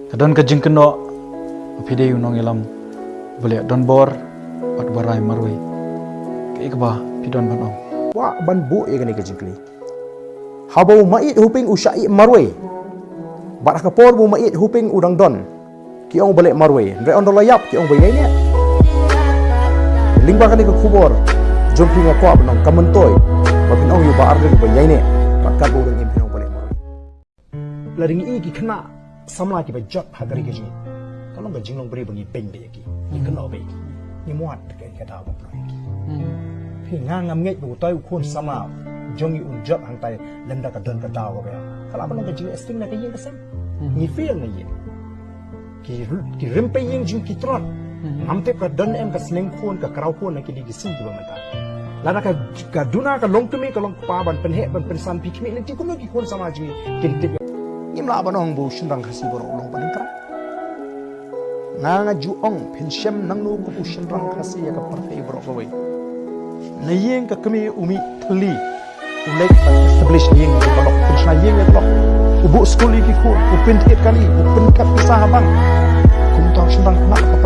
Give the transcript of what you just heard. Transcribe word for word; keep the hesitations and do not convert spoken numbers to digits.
Ka don ka jingkynnoh, phi dei u nongïalam ba leh donbor bad ba rai marwei. Kaei kaba phi don ban ong? Kwah ban buh ïa kane ka jingkylli. Haba u maieit Hoping u shah ïeh marwei, bad ha ka por ba u maieit Hoping u dang don, ki ong ba leh marwei. Hynrei ynda la ïap ki ong ba ïaineh. Lyngba kane ka khubor jong phi nga kwah ban ong, ka myntoi ba phin ong ïa u Bah Ardent ba ïaineh, bad katba u dang im phin ong ba leh marwei. Lada ngi ïohi ki khynnah samla kiba jot ha ka ri ka jong ngi, ka long ka jinglong briew ba ngi beiñ beit ïa ki, ngi kynnoh beit ïa ki, ngi mad ka, ka daw ba pynlong ïa ki. Phi, nga ngam ngeit ba utai u khun samla jong ngi un jot hangtai lymda ka don ka daw kaba ïa ka lah ban long ka jingleh sting na ka ïing ka sem. Ngi feel na ïing. Ki, ki rympei ïing jong ki trot. Ngam tip ka don em ka sneng khun, ka kraw khun na kine ki sngi kiba mynta. Lada ka, ka duna ka long kmie ka long kpa ban pynheh ban pynsan, phi khmih lynti kumno ki khun samla jong ngi kin tip. Ngim lah ban ong ba u shynrang Khasi baroh u long ba nyngkong. Nga nga ju ong, phin shem nangno kum u shynrang Khasi ïa ka pyrthei baroh kawei. Na ïing ka kmie u mih thylli, u leit ban establish ïing ïa ka lok, pynshna ïing ïa ka lok. U buh skul ïa ki khun, u pynthied kali, u pynkat pisa ha bank. Kumta u shynrang khynnah ka